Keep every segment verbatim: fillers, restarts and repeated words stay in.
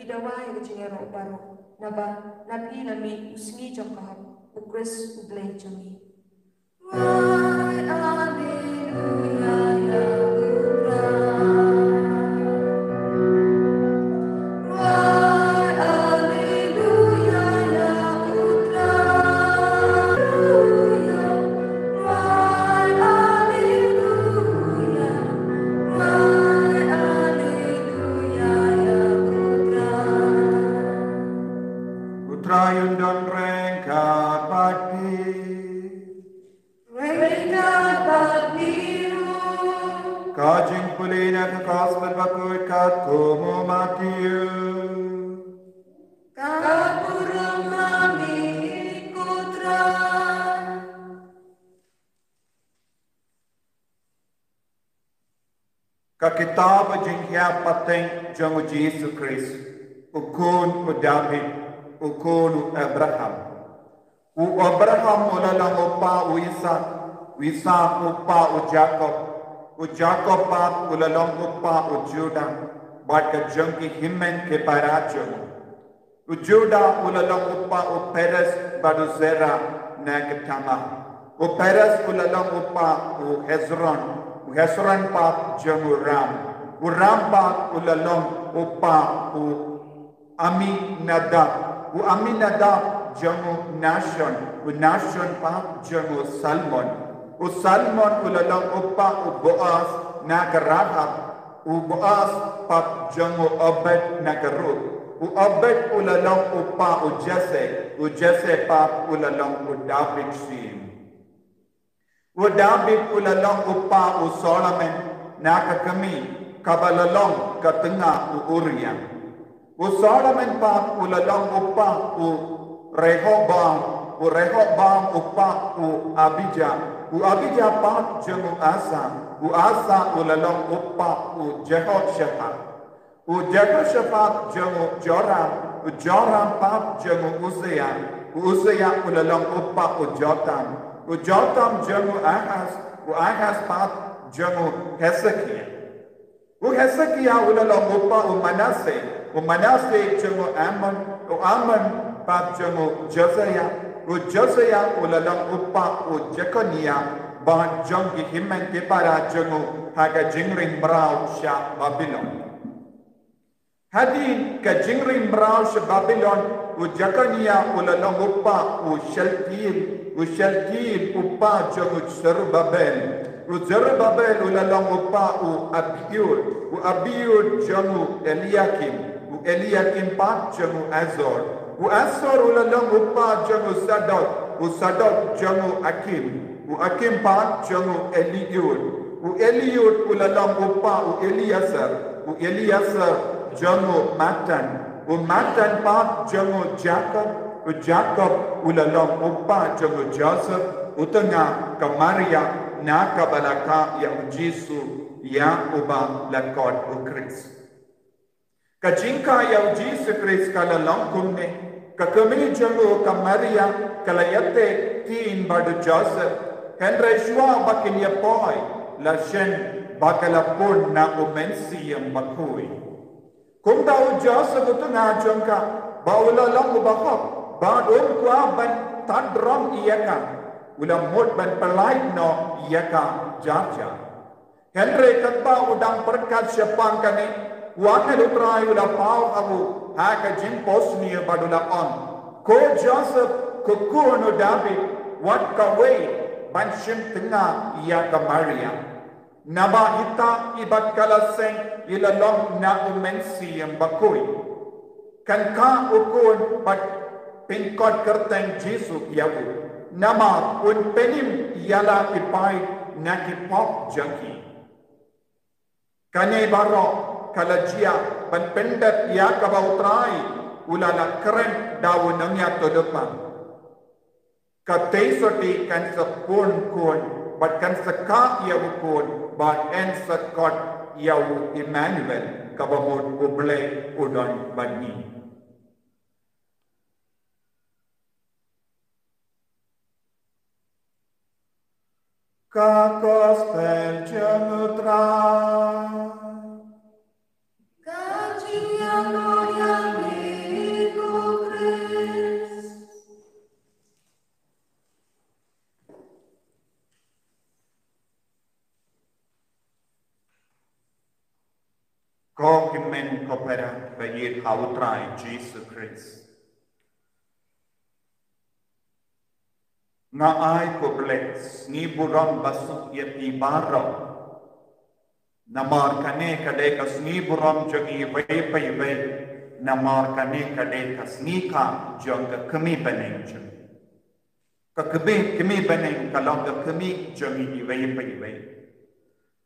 Phi dawa ïa ka jingïaroh baroh, naba na phi la mih u sngi jong ka hok, u Khrist u Blei jong ngi. U Trai un don ryngkat bad phi. Ryngkat bad phi ruh. Ka jingpule na ka Gospel bakhuid katkum u Mathaios. Ka burom ma me ko Trai. Ka kitab jinghiar pateng jong u Jisu Khrist, u khun u David, u khun u Abraham. U Abraham u la long u kpa u Isaak, u Isaak u kpa u Jakob, u Jakob pat u la long u kpa u Judah, bad ka jong ki hynmen ki para jong u. U Judah u la long u kpa u Perez bad u Zerah na ka Tamar. U Perez u la long u kpa u Hezron, u Hezron pat jong u Ram. U Ram pat u la long u kpa u Aminadab. U Aminadab jong u Nahshon, u Nahshon pat jong u Salmon. U Salmon u la long u kpa u Boaz na ka Rahab. U Boaz pat jong u Obed na ka Ruth. U Obed u la long u kpa u Jesse, u Jesse pat u la long u David syiem. U David u la long u kpa u Solomon na ka kmie kaba la long ka tnga u Uriah. U Solomon pat u la long u kpa u Rehoboam, u Rehoboam u kpa u Abijah, u Abijah pat jong u Asa, u Asa u la long u kpa u Jehoshaphat, u Jehoshaphat jong u Joram, u Joram pat jong u Uzziah, u Uzziah u la long u kpa u Jotham, u Jotham jong u Ahaz, u Ahaz pat jong u Hezekiah. U Hezekiah u la long u kpa u Manasseh, u Manasseh jong u Amon, u Amon pat jong u Josiah, u Josiah u la long u kpa u Jekoniah, bad jong ki hynmen ki para jong u ha ka jingring mraw sha Babilon. Hadien ka jingring mraw sha Babilon, u Jekoniah u la long u kpa u Shealtiel, u Shealtiel u kpa jong u Zerubbabel, u Zerubbabel u la long u kpa u Abiud, u Abiud jong u Eliakim, u Eliakim pat jong u Azor, u Azor u la long u kpa jong u Sadok, u Sadok jong u Akim, u Akim pat jong u Eliud, u Eliud u la long u kpa u Eliasar, u Eliasar jong u Matan, u Matan pat jong u Jakob, u Jakob u la long u kpa jong u Joseph, u tnga ka Maria, na kaba la kah ïa u Jisu, ïa uba la khot u Khrist. Ka jingkah ïa u Jisu Khrist ka la long kumne, ka kmie jong u ka Maria ka la ïateh ktien bad u Joseph, hynrei shuwa ba kin ïa poi, la shen ba ka la pun na u Mynsiem Bakhuid. Kumta u Joseph u tnga jong ka, ba u la long u bahok, bad um kwah ban tad rong ïa ka, u la mut ban pyllait noh ïa ka jar jar. Hynrei katba u dang pyrkhat shaphang kane, u angel u Trai u la paw ha u ha ka jingphohsniew bad u la ong, Ko Joseph, ko khun u David, wat kawei ban shim tnga ïa ka Maria. Naba ita i bad ka la seng i la long na u Mynsiem Bakhuid. Kan kah u khun bad phin khot kyrteng Jisu ïa u. Namar un pynim ïa la ki paid na ki pop jong ki. Kane baroh ka la jia ban pyndep ïa kaba u Trai u la la kren da u nongïathuhlypa. Ka tei sotti kan sa pun khun bad kan sa kah ïa u khun bad yn sa khot ïa u Immanuel, kaba mut U Blei u don bad ngi. Ka Gospel jong u Trai. Ka jingïaroh ïa Ko hynmen ko para ba ïeit ha u Trai Jisu Khrist. Nga ai khublei sngewburom basuk ïa phi baroh. Namar kane ka dei ka sngewburom jong iwei pa iwei. Namar kane ka dei ka sngi ka jong ka kmie bneng jong ngi. Ka kmie, kmie bneng ka long ka kmie jong iwei pa iwei.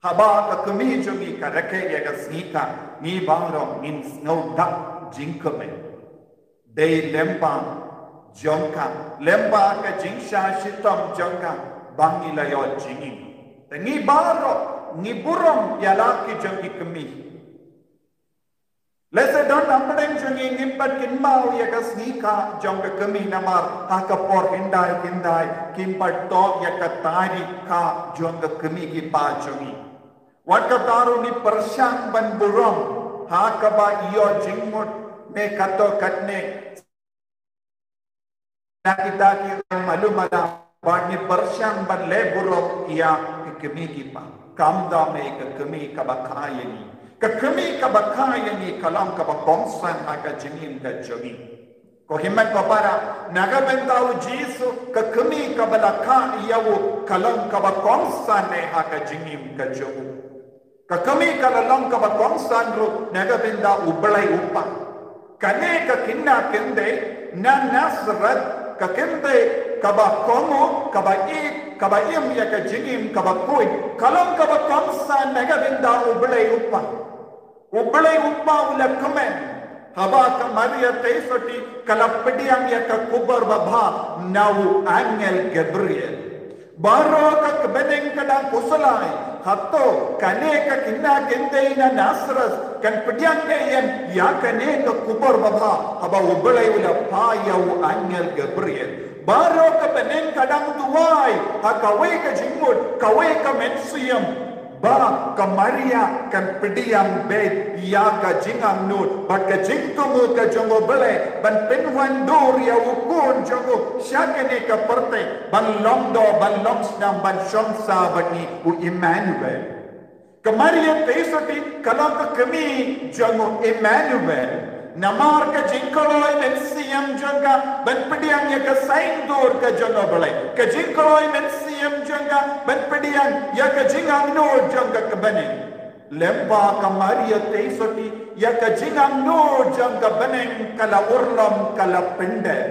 Haba ka kmie jong ngi ka rakhe ïa ka sngi ka, ngi baroh ngin sngew da jingkmen. Dei lyngba jong ka, lyngba ka jingshah shitom jong ka ba ngi la ïoh jingim. Te ngi baroh ngi burom ïa la ki jong ki kmie. Lehse don na pdeng jong ngi ngim pat kynmaw ïa ka sngi ka jong ka kmie namar ha ka por hyndai hyndai kim pat toh ïa ka tarik ka jong ka kmie ki pa jong ngi. Wat kata ruh ngi pyrshang ban burom ha kaba ïoh jingmut ne kato katne. Na kita ki rang malu mala ba ngi pyrshang ban leh burom ïa ki kmie ki pa. Kam da me ka kmie kaba kha ïa ngi. Ka kmie kaba kha ïa ngi ka long kaba kongsan ha ka jingim ka jong ngi. Ko hynmen ko para, na ka bynta u Jisu ka kmie kaba la kha ïa u ka long kaba kongsan ne ha ka jingim ka jong u. Ka kmie ka la long kaba kongsan ruh na ka bynta u Blei u Kpa. Kane ka khynnah kynthei na Nasareth, ka kynthei kaba kohnguh, kaba ïeit, kaba im ïa ka jingim kaba khuid, ka long kaba kongsan na ka bynta u Blei u Kpa. U Blei u Kpa u la kmen. Haba ka Maria Theisotti ka la pdiang ïa ka khubor babha na u angel Gabriel. Baroh ka bneng ka dang khuslai. Hato kane ka khynnah kynthei na Nasareth kan pdiang ne em ïa kane ka khubor babha haba u Blei u la phah ïa u angel Gabriel? Baroh ka bneng ka dang duwai ha kawei ka jingmut, kawei ka mynsiem. Ba ka Maria kan pdiang beit ïa ka jingangnud bad ka jingthmu ka jong u Blei ban pynwan dur ïa u khun jong u sha kane ka pyrthei ban long doh ban long snam ban shong sah bad ngi, u Immanuel. Ka Maria Theisotti ka long ka kmie jong u Immanuel. Namar ka jingkloi mynsiem jong ka ban pdiang ïa ka saiñdur ka jong u Blei. Ka jingkloi mynsiem jong ka ban pdiang ïa ka jingangnud jong ka ka bneng. Lyngba ka Maria Theisotti ïa ka jingangnud jong ka bneng ka la urlong ka la pyndep.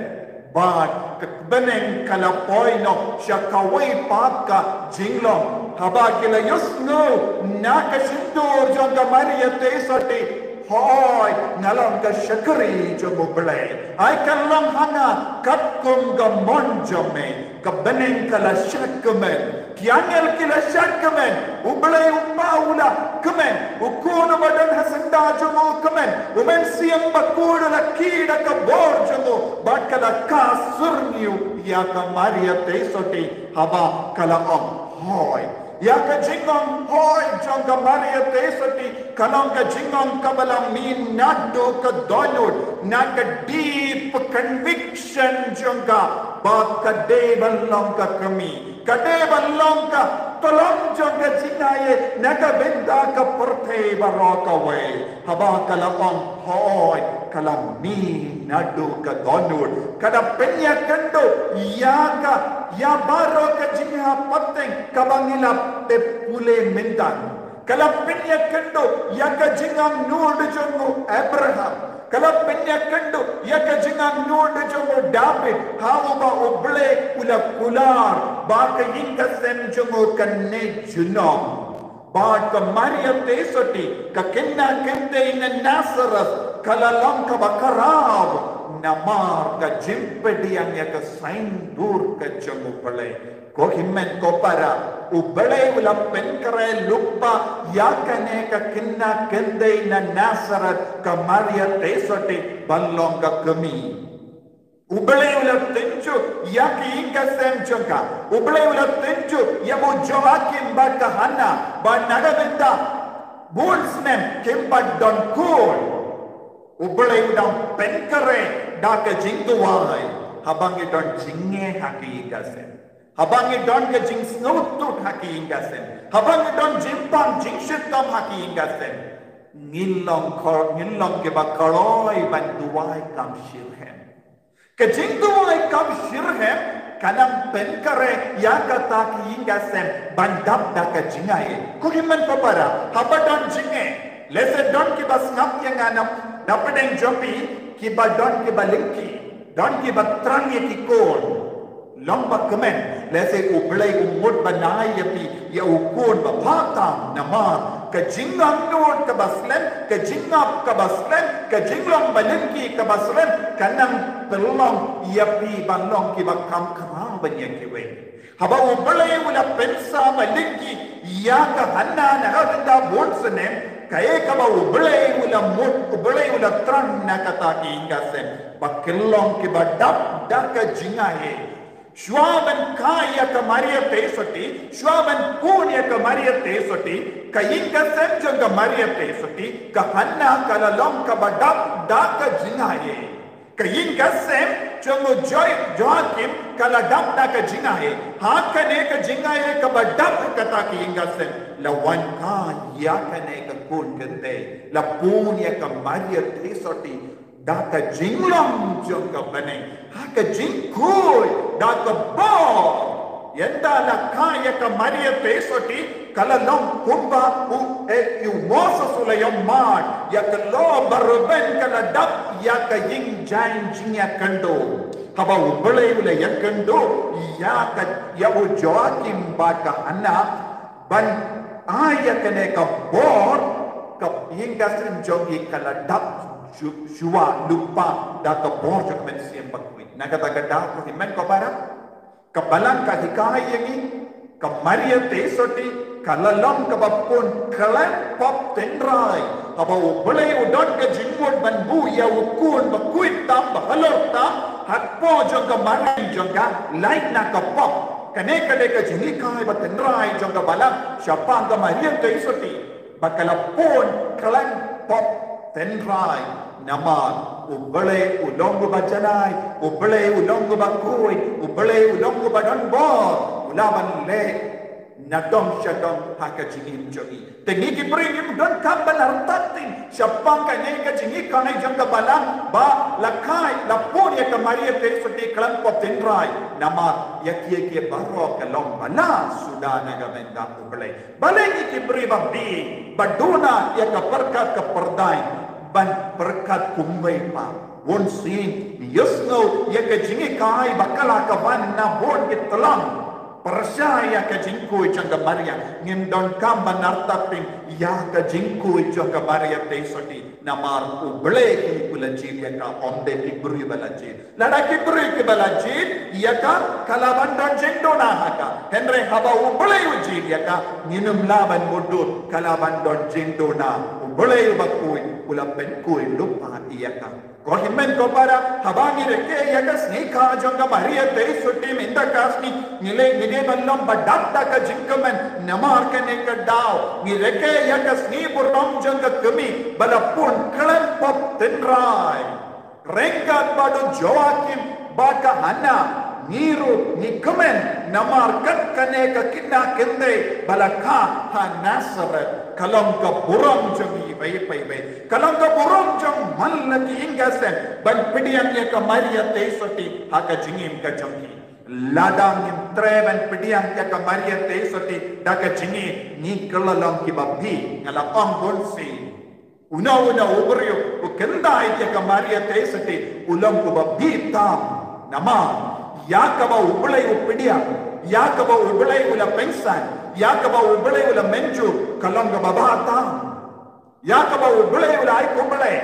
Bad ka bneng ka la poi noh sha kawei pat ka jinglong. Haba ki la ïohsngew na ka shyntur jong ka Maria Theisotti, hooid, nga long ka shakri jong u Blei. Ai kan long ha nga katkum ka mon jong me. Ka bneng ka la shah kmen. Ki angel ki la shah kmen. U Blei u Kpa u la kmen. U Khun uba don ha syndah jong u kmen. U Mynsiem Bakhuid u la khie da ka bor jong u bad ka la kha syrngiew ïa ka Maria Theisotti haba ka la ong hooid. Ïa ka jingong hooid jong ka Maria Theisotti ka long ka jingong kaba la mih naduh ka dohnud, na ka deep conviction jong ka ba ka dei ban long ka kmie. Ka dei ban long ka tlong jong ka jingaiei na ka bynta ka pyrthei baroh kawei. Haba ka la ong hooid, ka la mih naduh ka dohnud. Ka la pynïakynduh ïa ka, ïa baroh ka jingïapateng kaba ngi la tip pule mynta. Ka la pynïakynduh ïa ka jingangnud jong u Abraham. Ka la pynïakynduh ïa ka jingangnud jong u David, ha uba u Blei u la kular ba ka ïing ka sem jong u kan neh junom. Bad ka Maria Theisotti, ka khynnah kynthei na Nasareth, ka la long kaba khraw namar ka jingpdiang ïa ka saiñdur ka jong u Blei. Ko hynmen ko para, u Blei u la pynkhreh lypa ïa kane ka khynnah kynthei na Nasareth ka Maria Theisotti ban long ka kmie. U Blei u la tynjuh ïa ka ïing ka sem jong ka. U Blei u la tynjuh ïa u Joachim bad ka Hannah ba na ka bynta bun snem kim pat don khun. U Blei u dang pynkhreh da ka jingduwai haba ngi don jingeh ha ka ïing ka sem. Haba ngi don ka jingsngewthuh ha ka ïing ka sem. Haba ngi don jingpang jingshitom ha ka ïing ka sem. Ngin long kor, ngin long kiba kloi ban duwai kam shitrhem. Ka jingduwai kam shitrhem ka nang pynkhreh ïa kata ka ïing ka sem ban dap da ka jingai. Ko hynmen ko para, haba don jingai, lehse don kiba sngap ïa nga na, na pdeng jong phi, kiba don kiba lyngkhi, don kiba thrang ïa ki khun. Long ba kmen, lehse U Blei u mut ban ai ïa phi ïa u khun ba bha tam, namar ka jingangnud kaba slem, ka jingngap kaba slem, ka jinglong ba lyngkhi kaba slem ka nang pynlong ïa phi ban long kiba kham khraw ban ïa kiwei. Haba U Blei u la pynsa ba lyngkhi ïa ka Hanna na ka bynta bun snem, kaei kaba U Blei u la mut, U Blei u la thrang na kata ka ïing ka sem, ba kin long kiba dap da ka jingai. Shuwa ban kha ïa ka Maria Theisotti, shuwa ban pun ïa ka Maria Theisotti, ka ïing ka sem jong ka Maria Theisotti, ka Hanna ka la long kaba dap da ka jingai. Ka ïing ka sem jong u Joi-, Joakim ka la dap da ka jingai. Ha kane ka jingai kaba dap kata ka ïing ka sem, la wan kha ïa kane ka khun kynthei, la pun ïa ka Maria Theisotti da ka jinglong jong ka bneng, ha ka jingkhuid da ka bor. Ynda la kha ïa ka Maria Theisotti, ka la long kumba u, eh, u Moses u la ïohmad ïa ka law ba rben, ka la dap ïa ka ïing jaiñ jingïakynduh. Haba U Blei u la ïakynduh ïa ka, ïa u Joakim bad ka Hanna, ban ai ïa kane ka bor, ka ïing ka sem jong ki ka la dap shu-, shuwa lypa da ka bor jong ka Mynsiem Bakhuid. Na kata ka daw, ko hynmen ko para, ka Balang ka hikai ïa ngi, ka Maria Theisotti ka la long kaba pun khlem pop tynrai. Haba U Blei u don ka jingmut ban buh ïa u khun ba khuid tam, ba halor tam, hapoh jong ka mariang jong ka, lait na ka pop. Kane ka dei ka jinghikai ba tynrai jong ka Balang shaphang ka Maria Theisotti, ba ka la pun khlem pop tynrai. Namar U Blei u long uba janai, U Blei u long uba khuid, U Blei u long uba don bor, u lah ban leh nadong shadong ha ka jingim jong ngi. Te ngi ki briew ngim donkam ban artatien shaphang kane ka jinghikai jong ka Balang ba la kha, la pun ïa ka Maria Theisotti khlem pop tynrai. Namar ïa kiei kiei baroh ka long ba la suda na ka bynta U Blei. Balei ngi ki briew ba bieit, ba duna ïa ka pyrkhat ka pyrthei ban pyrkhat kumwei pat? Bun sien ngi ïohsngew ïa ka jinghikai ba ka la ka wan na bun ki tlang. Pyrshah ïa ka jingkhuid jong ka Maria, ngim donkam ban artatien ïa ka jingkhuid jong ka Maria Theisotti. Namar U Blei hi u la jied ïa ka, ym dei ki briew ba la jied. Lada ki briew kiba la jied ïa ka, ka lah ban don jingduna ha ka. Hynrei haba U Blei u jied ïa ka, ngin ym lah ban mutdur, ka lah ban don jingduna. U Blei uba khuid u la pynkhuid lypa ïa ka. Ko hynmen ko para, haba ngi rakhe ïa ka sngi kha jong ka Maria Theisotti mynta ka sngi, ngi leh, ngi dei ban long ba dap da ka jingkmen. Namar kane ka daw ngi rakhe ïa ka sngi burom jong ka kmie ba la pun khlem pop tynrai. Ryngkat bad u Joakim bad ka Hanna, ngi ruh ngi kmen, namar kat kane ka khynnah kynthei ba la kha ha Nasareth ka long ka burom jong ngi iwei pa iwei. Ka long ka burom jong man la ki ïing ka sem ban pdiang ïa ka Maria Theisotti ha ka jingim ka jong ngi. Lada ngim treh ban pdiang ïa ka Maria Theisotti da ka jingim, ngi kylla long kiba bieit. Nga la ong bun sien, uno uno u briew u khyndai ïa ka Maria Theisotti u long uba bieit tam. Namar ïa kaba U Blei u pdiang, ïa kaba U Blei u la pynsan, ïa kaba U Blei u la mynjur, ka long kaba bha tam. Ïa kaba U Blei u la ai khublei,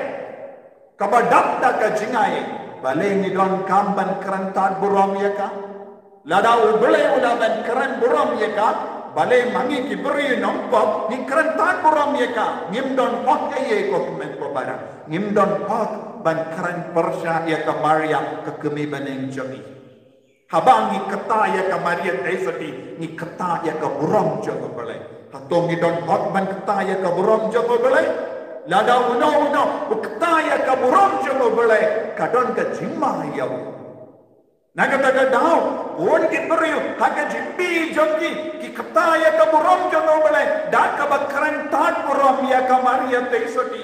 kaba dap da ka jingai. Balei ngi donkam ban kren tad burom ïa ka? Lada U Blei u la ban kren burom ïa ka, balei ma ngi ki briew nongpop ngi kren tad burom ïa ka? Ngim don hok ei ei, ko hynmen ko para. Ngim don hok ban kren pyrshah ïa ka Maria, ka kmie bneng jong ngi. Haba ngi kata ïa ka Maria Theisotti, ngi kata ïa ka burom jong U Blei. Hato ngi don hok ban kata ïa ka burom jong U Blei? Lada uno uno u kata ïa ka burom jong U Blei, ka don ka jingma ïa u. Na kata ka daw, bun ki briew ha ka jingim jong ki, ki kata ïa ka burom jong U Blei da kaba kren tad burom ïa ka Maria Theisotti.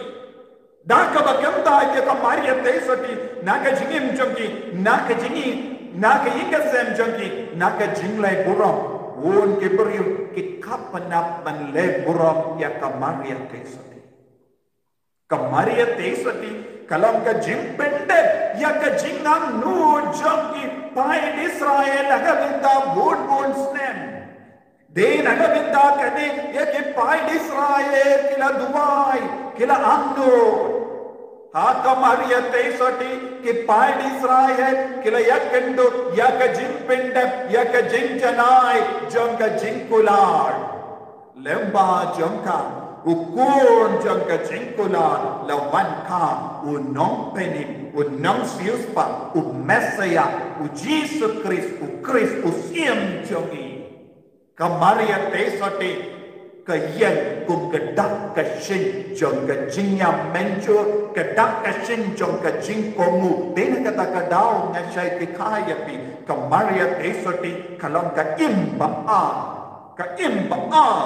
Da kaba kyntait ïa ka Maria Theisotti na ka jingim jong ki, na ka jingim, na ka ïing ka sem jong ki, na ka jingleh burom. Bun ki briew ki khlem pynap ban leh burom ïa ka Maria Theisotti. Ka Maria Theisotti ka long ka jingpyndep ïa ka jingangnud jong ki paid Israel ha ka bynta bun bun snem. Dei na ka bynta kane ïa ki paid Israel ki la duwai, ki la angnud. Ha ka Maria Theisotti ki paid Israel ki la ïakynduh ïa ka jingpyndep ïa ka jingjanai jong ka jingkular. Lyngba jong ka, u khun jong ka jingkular la wan ka, u nongpynim, u nongsiewspah, u Messiah, u Jisu Khrist, u Khrist, u Syiem jong ngi. Ka Maria Theisotti ka ïeng kum ka dak ka shin jong ka jingïamynjur, ka dak ka shin jong ka jingkohnguh. Dei na kata ka daw nga shai kyntait ïa phi, ka Maria Theisotti ka long ka im ba-ar. Ka im ba-ar.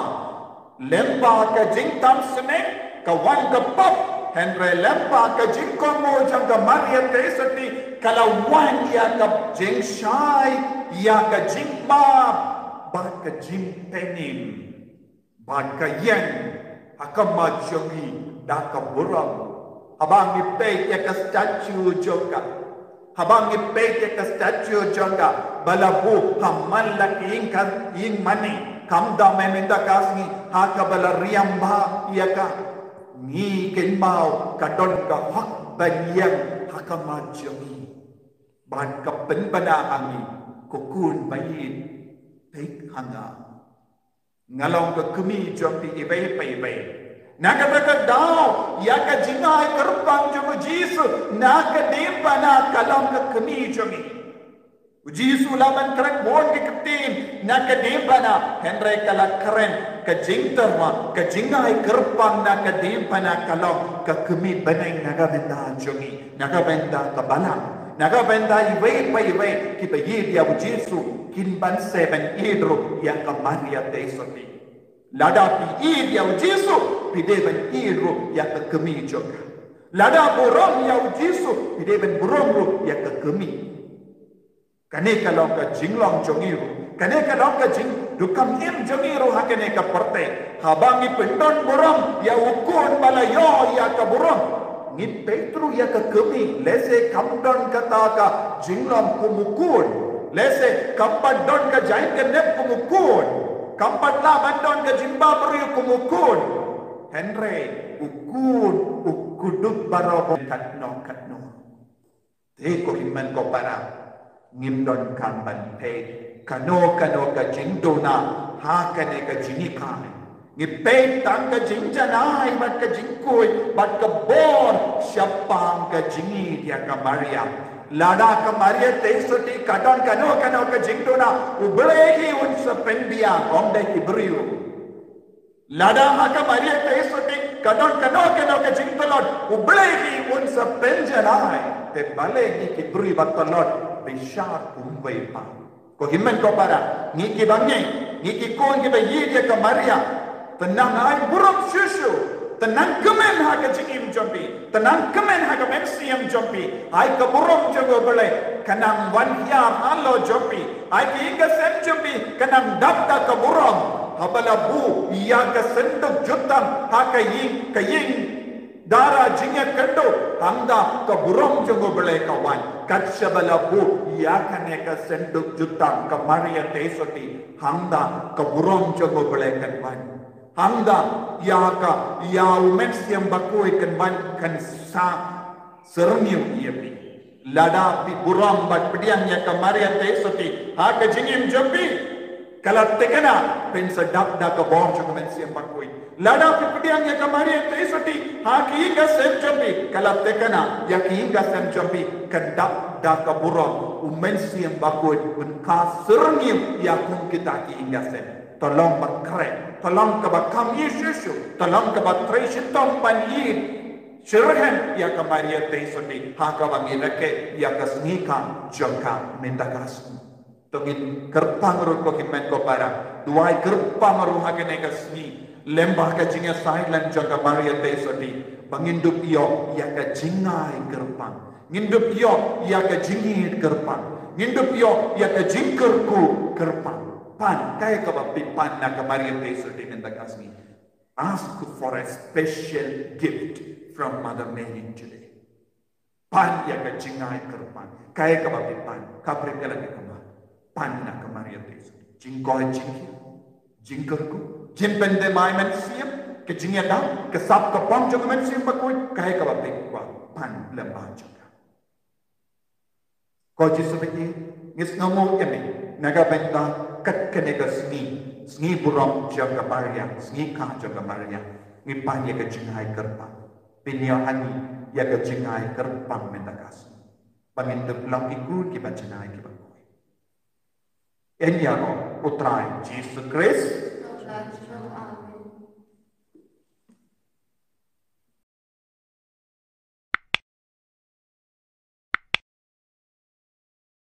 Lyngba ka jingtam sneng ka wan ka pop, hynrei lyngba ka jingkohnguh jong ka Maria Theisotti ka la wan ïa ka jingshai, ïa ka jingmap, bad ka jingpynim. Bad ka ïeng ha khmat jong ngi da ka burom. Haba ngi peit ïa ka statue jong ka, haba ngi peit ïa ka statue jong ka ba la buh ha man la ka ïing ka ïing mane, kam da mynta ka sngi ha kaba la riam bha ïa ka, ngi kynmaw ka don ka hok ban ïeng ha khmat jong ngi. Bad ka pynbna ha ngi, ko khun ba ïeit, peit ha nga. Nga long ka kmie jong phi iwei pa iwei. Na kata ka daw ïa ka jingai kyrpang jong u Jisu na ka diengphna ka long ka kmie jong ngi. U Jisu la ban kren bun ki ktien na ka diengphna, hynrei ka la kren ka jingtyrwa, ka jingai kyrpang na ka diengphna ka long ka kmie bneng na ka bynta jong ngi. Na ka bynta ka balang, na ka bynta iwei pa iwei kiba ïeit ïa u Jisu, kin ban sa ban ïeit ruh ïa ka Maria Theisotti. Lada phi ïeit ïa u Jisu, phi dei ban ïeit ruh ïa ka kmie jong ka. Lada burom ïa u Jisu, phi dei ban burom ruh ïa ka kmie. Kane ka long ka jinglong jong ngi ruh. Kane ka long ka jingduh kam im jong ngi ruh ha kane ka pyrthei. Haba ngi pyndon burom ïa u khun ba la ïoh ïa ka burom, ngi peit ruh ïa ka kmie, lehse kam don kata ka jinglong kum u khun. Lehse kam pat don ka jingïakynduh kum u khun. Kam pat lah ban don ka jingbam briew kum u khun. Hynrei u khun u kdup baroh katno katno. Te ko hynmen ko para, ngim donkam ban peit kano kano ka jingduna ha kane ka jingïakhun. Ngi peit tang ka jingjanai bad ka jingkhuid bad ka bor shaphang ka jingïeit ïa ka Maria. Lada ka Maria Theisotti ka don kano kano ka jingduna, U Blei hi un sa pynbiang, ym dei ki briew. Lada ha ka Maria Theisotti ka don kano kano ka jingtlot, U Blei hi un sa pynjanai. Te balei ngi ki briew ba tlot bishar kumwei pat? Ko hynmen ko para, ngi kiba ngeit, ngi ki khun kiba ïeit ïa ka Maria, te nang ai burom shuh shuh, te nang kmen ha ka jingim jong phi, te nang kmen ha ka mynsiem jong phi. Ai ka burom jong U Blei ka nang wan hiar halor jong phi. Ai ka ïing ka sem jong phi ka nang dap da ka burom. Haba la buh ïa ka synduk jutang ha ka ïing, ka ïing dara jingïakynduh, hangta ka burom jong U Blei ka wan. Kat shaba la buh ïa kane ka synduk jutang ka Maria Theisotti, hangta ka burom jong U Blei kan wan. Hangta ïa ka, ïa u Mynsiem Bakhuid kan wan, kan sa syrngiew ïa phi. Lada phi burom bad pdiang ïa ka Maria Theisotti ha ka jingim jong phi, ka la thikna phin sa dap da ka bor jong ka Mynsiem Bakhuid. Lada phi pdiang ïa ka Maria Theisotti ha ka ïing ka sem jong phi, ka la thikna ïa ka ïing ka sem jong phi kan dap da ka burom. U Mynsiem Bakhuid un ka syrngiew ïa kum kita ki ïing ka sem. To long ba khreh, to long kaba kham ïeit shuh shuh, to long kaba trei shitom ban ïeit Tyrhan ïa ka Maria Theisotti ha kaba ngi rakhe ïa ka sngi kha jong ka mynta ka sngi. To ngin kyrpang ruh ko hynmen ko para, duwai kyrpang ruh ha kane ka sngi lem bad ka jingïasaid lang jong ka Maria Theisotti ba ngin dup ïoh ïa ka jingai kyrpang, ngin dup ïoh ïa ka jingïeit kyrpang, ngin dup ïoh ïa ka jingkyrkhu kyrpang. Pan, kaei kaba phi pan na ka Maria Theisotti mynta ka sngi? Ask for a special gift from Mother Mary today. Pan ïa ka jingai kyrpang. Kaei kaba phi pan? Ka pyrkhat ïa ka ma. Pan na ka Maria Theisotti. Jingkoit jingkhiah, jingkyrkhu, jingpyndem ai mynsiem, ka jingïada, ka sap ka pang jong mynsiem bakhuid, kaei kaba phi kwah? Pan lem bad jong ka. Ko Jisu baieit, ngi sngewnguh ïa me na ka bynta kat kane ka sngi, sngi burom jong ka Maria, sngi kha jong ka Maria. Ngi pan ïa ka jingai kyrpang. Pynïoh ha ngi ïa ka jingai kyrpang mynta ka sngi, ba ngin dup long ki khun kiba jingai kiba khuid. Yn ïaroh U Trai Jisu Khrist.